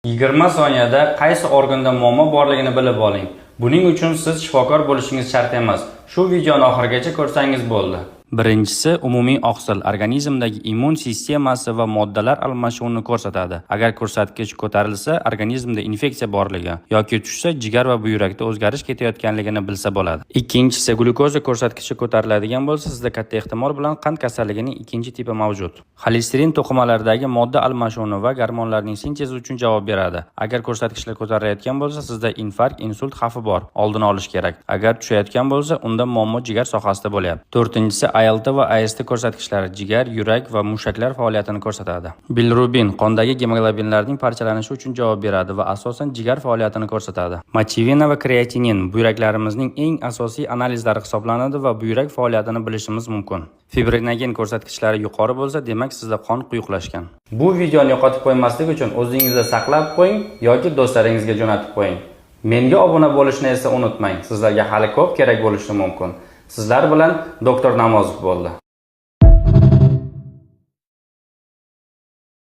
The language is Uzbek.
20 soniyada qaysi organda muammo borligini bilib oling. Buning uchun siz shifokor bo'lishingiz shart emas. Shu videoni oxirigacha ko'rsangiz bo'ldi. Birinchisi, umumiy oqsil organizmdagi immun sistemasi va moddalar almashuvini ko'rsatadi. Agar ko'rsatkich ko'tarilsa, organizmda infeksiya borligi yoki tushsa, jigar va buyrakda o'zgarish ketayotganligini bilsa bo'ladi. Ikkinchisi, glyukoza ko'rsatkichi ko'tariladigan bo'lsa, sizda katta ehtimol bilan qand kasalligining ikkinchi tipi mavjud. Xolesterin to'qimalardagi modda almashuvini va gormonlarning sintezi uchun javob beradi. Agar ko'rsatkichlar ko'tarilayotgan bo'lsa, sizda infarkt, insult xavfi bor, oldini olish kerak. Agar tushayotgan bo'lsa, unda muammo jigar sohasida bo'lyapti. To'rtinchisi, ALT va AST ko'rsatkichlari jigar, yurak va mushaklar faoliyatini ko'rsatadi. Bilirubin qondagi gemoglobinlarning parchalanishi uchun javob beradi va asosan jigar faoliyatini ko'rsatadi. Мочевина va kreatinin buyraklarimizning eng asosiy analizlari hisoblanadi va buyrak faoliyatini bilishimiz mumkin. Fibrinogen ko'rsatkichlari yuqori bo'lsa, demak, sizda qon quyuqlashgan. Bu videoni yo'qotib qo'ymaslik uchun o'zingizda saqlab qo'ying yoki do'stlaringizga jo'natib qo'ying. Menga obuna bo'lishni esa unutmang. Sizlarga hali ko'p kerak bo'lishi mumkin. Sizlar bilan doktor Namozov bo'ldi.